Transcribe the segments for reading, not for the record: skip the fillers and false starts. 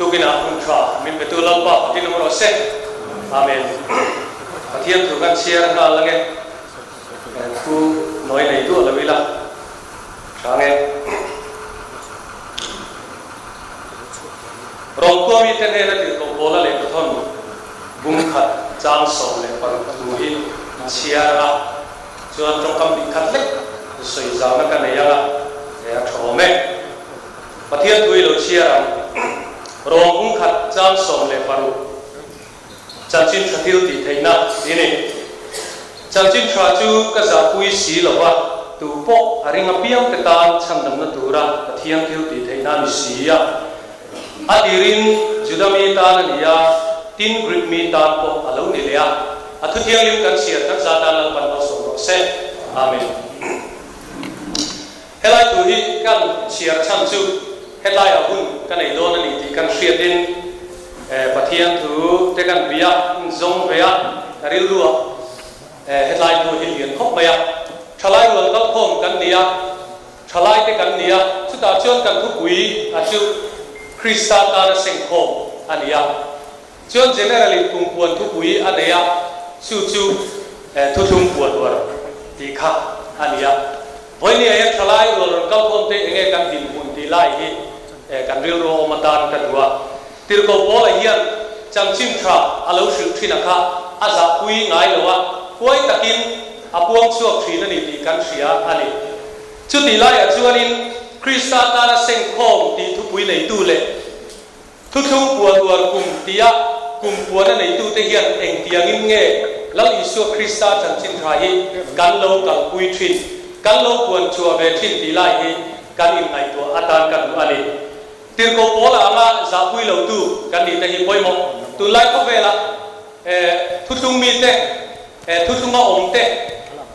Tukinah hun tha min petu Lalpa fakin awm rawh se. Amen. Pathian thu kan chhiar nghal ange. Thu nawi nei duah lo ila tha ange. Rawngkua mite hnena tirhkoh Paula lehkhathawn bung khat chang 16 thu hi chhiar a chuan tawngkam bih khat lek sawi zauna ka nei anga a tha awm e. Pathian thu i lo chhiar ang. Rawng bung khat chang 16 chanchin tha thil tih theihna i ni. Chanchin tha chu ka zahpui si lo va, tu pawh a ring apiang te tan chhandamna tura Pathian thil tih theihna a ni si a. A tirin Juda mi tan a ni a, tin Greek mi tan pawh a lo ni leh a. A thu thianghlim kan chhiar kan za tan Lalpan malsawm rawh se. Amen. Helai thu hi kan chhiar chhan chu hetlaiah hun ka nei dawn a ni tih kan hriatin Pathian thu te kan bia zawng ve a, ka rilruah hetlai thu hi lian khawp mai a. Thalai rual kalkhawm kan ni a, thalai te kan ni a, chutah chuan kan thupui a chu Krista tana sengkhawm a ni a. Chuan General in kumpuan thupui a nei a, chu chu thuthlung puan uar tih kha a ni a. Vawinia hian thalai rual rawn kal khawm te enge kan dinhmun tih lai hi kan rilru a awm atan ka duh a. Tirhkoh Paula hian chanchin tha a lo hrilh thin a kha a zahpui ngai lo a, huai takin a puang chhuak thin a ni tih kan hria a ni. Chutih laiah chuanin Krista tana sengkhawm tih thupui neitu leh Thuthlung puan uar kum tia kum puana neitute hian engtiangin nge Lal Isua Krista chanchin tha hi kan lo kalpui thin, kan lo puan chhuah ve thin tih lai hi kan inngaihtuah atan ka duh a ni. Tirhkoh Paula anga zahpui lotu kan nih te hi pawimawh. Tunlai khawvela thuthlung mite, thuthlunga awmte,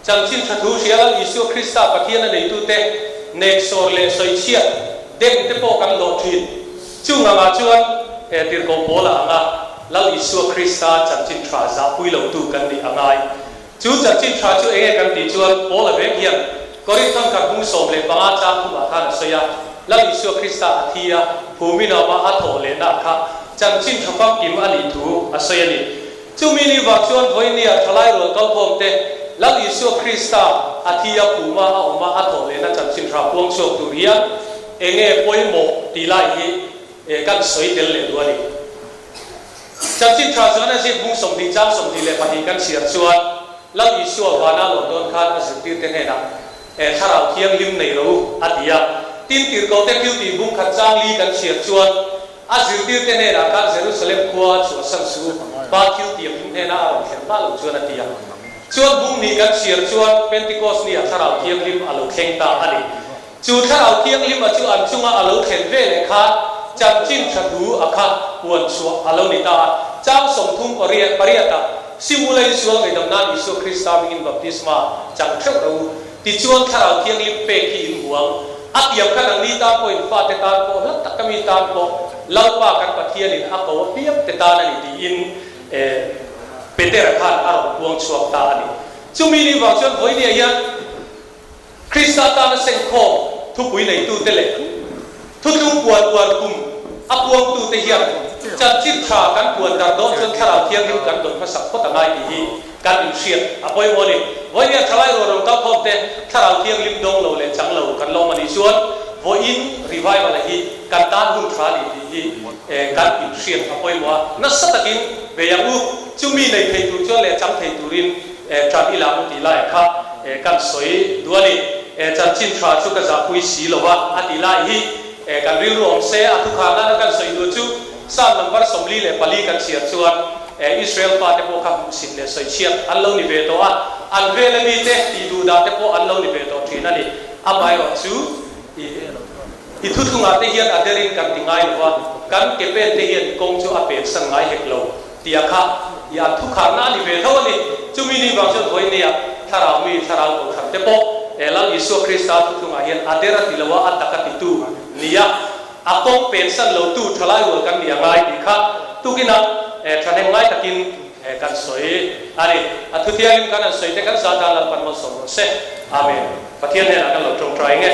chanchin tha thu hria Lal Isua Krista Pathiana neitute neksawr leh sawichhiat dem te pawh kan hlawh thin. Chung angah chuan he tirhkoh Paula anga Lal Isua Krista chanchin tha zahpui lotu kan nih a ngai. Chu chanchin tha chu enge kan tih chuan Paula vek hian Korinthon khat hmung 15 chang khumah khan a sawi a, Lal Isua Krista a thi a, phumin a awm a, a thawh lehna kha chanchin tha famkim a nih thu a sawi a ni. Chumi ni vang chuan vawinia thalai rual kalkhawm te Lal Isua Krista a thi a, phuma a awm a, a thawh lehna chanchin tha puang chhuak tur hian Enge pawimawh tih lai hi kan sawi tel leh duh a ni. Chanchin tha chuan a zip bung 20 chang 22 kan chhiar chuan Lal Isua vana lawm dawn khan a zirtirte hnenah Thlarau Thianghlim nei ro u a ti a. Tin, tirhkohte thil tih bung khat chang li kan chhiar chuan a zirtirte hnenah khan Jerusalem khua a chhuahsan su Pa thil tih hlim hnenah a rawn thlen hma lo chuan a ti a. Chuan bung hnih kan chhiar chuan Pentecost ni ah Thlarau Thianghlim a lo thleng ta a ni. Chu Thlarau Thianghlima chu an chunga a lo thlen ve leh kha chanchin tha thu a kha puan chhuah a lo ni ta a. Chang 30 pariatah, Simula in sual ngaihdam nan Isua Krista hmingin baptisma chang theuh ro u. Tichuan Thlarau Thianghlim pek hi in huang. A tiam kha nangni tan pawh in fate tan pawh hla taka mi tan pawh Lalpa kan Pathianin a ko apiang te tan a ni tiin Petera khan a rawn puang chhuak ta a ni. Chumi ni vang chuan vawinia hian Krista tana sengkhawm thupui neitute leh thutlung puan uar kum a puangtute hian chanchin tha kan puan dar dawn chuan Thlarau Thianghlim kan dawn hmasak phawt a ngai tih hi kan inhriat a pawimawh a ni. Vawinia thalai rual rawn kalkhawmte Thlarau Thianghlim dawng lo leh chang lo kan lawm a nih chuan vawiin revival-a hi kan tan hun tha a ni tih hi kan inhriat a pawimawh a. Nasa takin bei ang u, chumi nei thei tur chuan leh chang thei turin Ṭan i la mu tih lai kha kan sawi duh a ni. Chanchin ṭha chu ka zahpui si lo a, a tih lai hi kan rilru awm se. A thukhar nana kan sawi duh chu Psalm number 44 kan chhiar chuan Israel fate pawh kha hmuhsit leh sawichhiat an lo ni ve tawh a, an vela mite tih duh dah te pawh an lo ni ve tawh ṭhin a ni. Amaherawh chu i thuthlungah te hian a derin kan ti ngai lo va, kan ke pen te hian kawng chu a pensan ngai hek lo. Tia kha i an thukhar na a ni ve tho a ni. Chumi ni vang chuan vawinia thlarau mi, thlarau kohhran te pawh he Lal Isua Krista thuthlungah hian a der a ti lo a, a tak a titu nia a kawng pensan lo tu thalai rual kan ni a ngai tih kha tukinah thahnem ngai takin kan sawi a ni. A thuthiangin kan han sawi te kan zah dan Lalpan malsawm rawh se. Amen. Pathian hnenah kan lo tawngtai nge.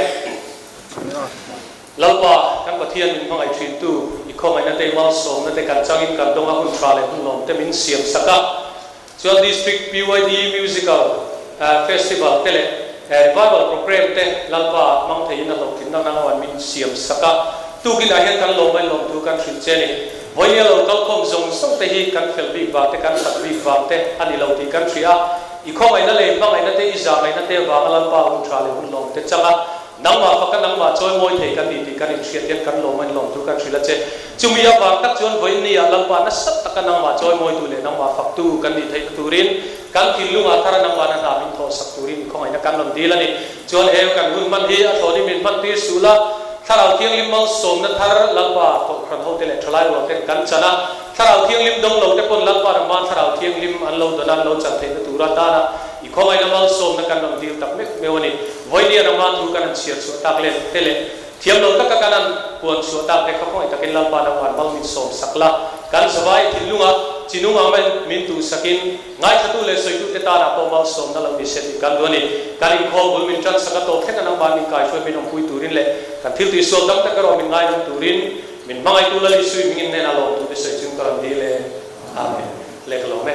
Lalpa, kan Pathian min hmangaih thintu i. khawngaihna te, i malsawmna te kan changin kan dawng a, hun tha leh hun lawm te min siam sak a. Chuan District PYD Musical Festival te leh Revival Programme te Lalpa hmang theiin a hlawhtlinna nang min siam sak a. Tukin ah hian kan lawm mai lawm thu kan hrilh che a ni. Vawinia lo kalkhawm zawng zawng te hi kan fel bik vang te, kan that bik vang te a ni lo tih kan hria a. I khawngaihna leh i hmangaihna te, i zahngaihna te vanga Lalpa hun tha leh hun lawm te chang a, nangmah faka nangmah chawi mawi thei kan ni tih kan inhriat hian kan lawm a inlawm thu kan hrilh a che. Chumi avang tak chuan vawinia Lalpa nasa taka nangmah chawi mawitu leh nangmah faktu kan nih theihna turin kan thinlungah thara nangmahna hna min thawhsak turin i khawngaihna kan rawn dil a ni. Chuan he kan hun hman hi a thlawnin min hman tir suh la, Thlarau Thianghlim malsawmna thar Lalpa Kohhran hote leh Thalai rual ten kan chan a, Thlarau Thianghlim dawng lo te pawn Lalpa ramman Thlarau Thianghlim an lo dawn a, an lo chan theihna tura tana i khawngaihna malsawmna kan rawn dil tak meuh meuh a ni. Vawinia ramman thu kan han chhiar chhuah tak leh te leh thiam lo taka kan han puan chhuah tak te kha khawngaih takin Lalpa ramman mal min sawm sak la, kan zavai thinlunga chinung ang min tuhsakin, Ngaithatu leh sawitute tanah pawh malsawmna lo ni se tih kan duh a ni. Kan inkhawm bul min ṭansak a tawp thleng a nangmah min kaihruai min awmpui turin leh kan thil tihsual dang tak erawh min ngaidam turin min hmangaihtu Lal Isui mingin hnenah lawmtute sawi chung ka rawn dil e. Amen. Leh ka lawm e.